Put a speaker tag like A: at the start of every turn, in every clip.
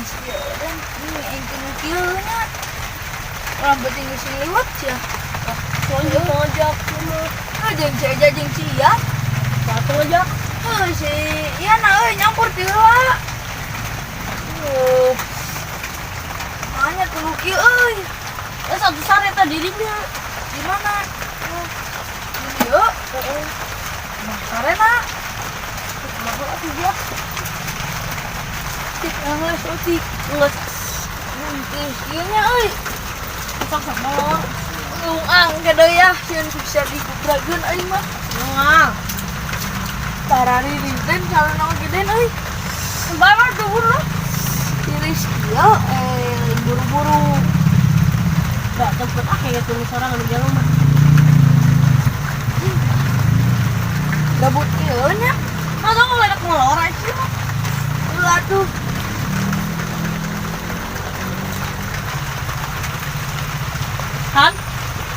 A: Tiris kieu dan ini aing teu kieu nya. Urang penting geus liwat sia.
B: Soalnya ngajak cuma.
A: Ah, jeung si Eja jeung si Ian.
B: Satu ngajak.
A: Heuh, si Ian euy nyampur ti heula. Makanya teu kieu euy.
B: Eh satu sare tadi dirinya.
A: Di mana? Di dieu.
B: Heeh.
A: Nah, sarena.
B: Kumaha atuh dia?
A: Tik geus eutik.
B: Geus
A: Tiris kieu nya euy.
B: sok sama.
A: Ngung ke deui ya, sieun bisa digubrageun aing mah.
B: Ngang.
A: Tarari rinten calon naon geden euy.
B: Bawa tuh lah.
A: Tiris kieu buru-buru.
B: Enggak cepet ah kayak tulis orang anu jalan mah.
A: Gabut ieu nya.
B: Nah, tong ngeledak ngelor aja mah.
A: Ulah tuh.
B: Kan?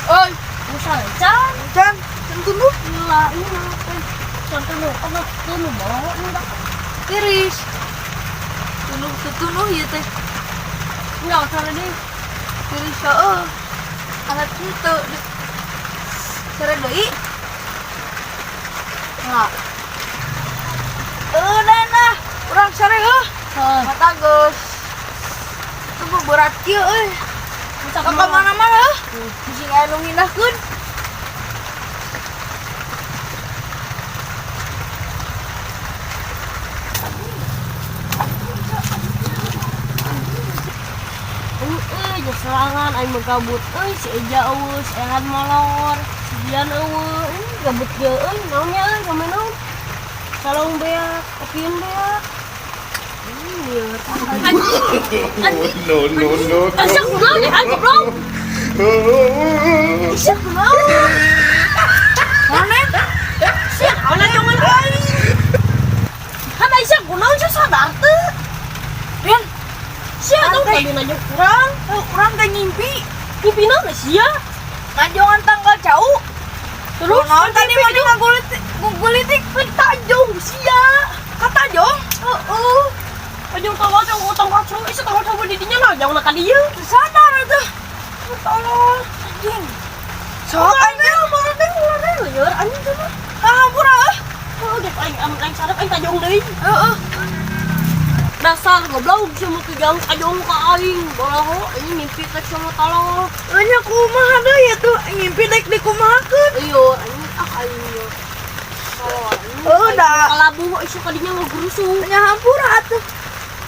A: Oi,
B: Musa can.
A: can, can tunduh.
B: Gila, ini mah teh. Can tunduh, apa tunduh bawa ini dah.
A: Tiris. Tunduh tutunuh ieu teh.
B: Enggak salah deh.
A: Tiris heueuh. Alat henteu. Sare deui.
B: Enggak.
A: Heueuh nah, urang sare heuh.
B: Heuh.
A: Mata geus. Itu mah berat kieu euy.
B: Bisa
A: Ka mana-mana heuh. Bisi aya nu ngindahkeun.
B: Euy, serangan aing mah gabut euy, si Eja eueuh, si Ehan molor, si Dian eueuh, gabut ge euy, naonnya euy, kame naon? Salong beak, opieun beak. Lieur.
C: No, no, no.
B: Asa kunaon ya, goblok? Asa kunaon?
A: Mana?
B: Sia naon jangan aing. Kan Aisyah kunaon sia sadar teu?
A: Den,
B: Sia tuh tadi nanya kurang.
A: Urang teh ngimpi.
B: Ngimpi naon sia?
A: Ngajongan tanggal jauh.
B: Terus
A: naon tadi mah ngagulitik, ngagulitik
B: tajong sia.
A: Kata jong.
B: Heeh. Tajong tanggal jauh tanggal jauh, isa tanggal jauh di dinya nah jangan ka dieu.
A: Sadar atuh.
B: Tolong.
A: Anjing. Sok aing teh.
B: Mana teh ulah teh lieur anjing teh mah.
A: Hampura euy.
B: Heuh, geus aing aing sadar aing tajong deui.
A: Heeh.
B: Dasar goblok sia mah kijang tajong ka aing. Bolaho anjing mimpi teh sama tolong.
A: Nya kumaha deui atuh ngimpi daek dikumahakeun.
B: Iya, anjing ah aing mah. Tolong.
A: Heuh da.
B: Kalabuh isu ka dinya ngagerusuh.
A: Nya hampura atuh.